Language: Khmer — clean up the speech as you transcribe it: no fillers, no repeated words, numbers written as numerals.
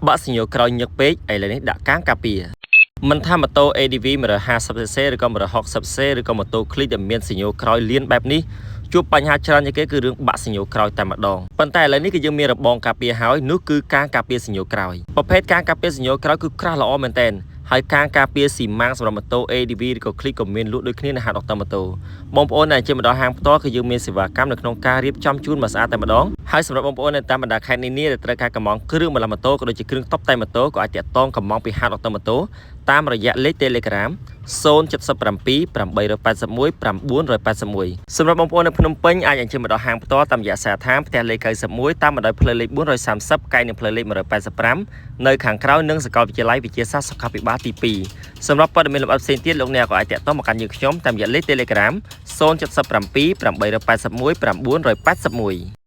បាក់ស៊ីញ៉ូក្រោយញឹកពេកឥឡូវនេះដាក់កាងការពារមិនថាម៉ូតូ ADV 150cc ឬក៏ 160cc ឬក៏ម៉ូតូ Click ដែលមានស៊ីញ៉ូក្រោយលៀនបែបនេះជួបបញ្ហាច្រើនជាងគេគឺរឿងបាក់ស៊ីញ៉ូក្រោយតែម្ដងប៉ុន្តែឥឡូវនេះគឺយើងមានរបងការពារហើយនោះគឺការការពារស៊ីញ៉ូក្រោយប្រភេទការការពារស៊ីញ៉ូក្រោយគឺក្រាស់ល្អមែនទែនហើយការការពារស៊ីម៉ាំងសម្រាប់ម៉ូតូ ADV ឬក៏ Click ក៏មានលក់ដូចគ្នានៅហាងដុកទ័រម៉ូតូបងប្អូនដែលជិះមកដល់ហាងផ្ទាល់គឺយើងមានសេវាកម្មនៅក្នុងការរៀបចំជូនមកស្អាតតែម្ដងហើយសម្រាប់បងប្អូននៅតាមបណ្ដាខេត្តនានាដែលត្រូវការកម្មង់គ្រឿងបន្លាស់ម៉ូតូក៏ដូចជាគ្រឿងតុបតែងម៉ូតូក៏អាចទាក់ទងកម្មង់ពីហាងដុកទ័រម៉ូតូតាមរយៈលេខ Telegram 077 881 981សម្រាប់បងប្អូននៅភ្នំពេញអាចអញ្ជើញមកដល់ហាងផ្ទាល់តាមរយៈសាឋានផ្ទះលេខ91តាមបណ្ដោយផ្លូវលេខ430កែងនឹងផ្លូវលេខ185នៅខាងក្រៅនឹងសាកលវិទ្យាល័យវិទ្យាសាស្ត្រសុខាភិបាលទី2សម្រាប់ព័ត៌មានលម្អិតផ្សេងទៀតលោកអ្នកក៏អាចទាក់ទងមកកាន់យើងខ្ញុំតាមរយៈលេខ Telegram 077 881 981។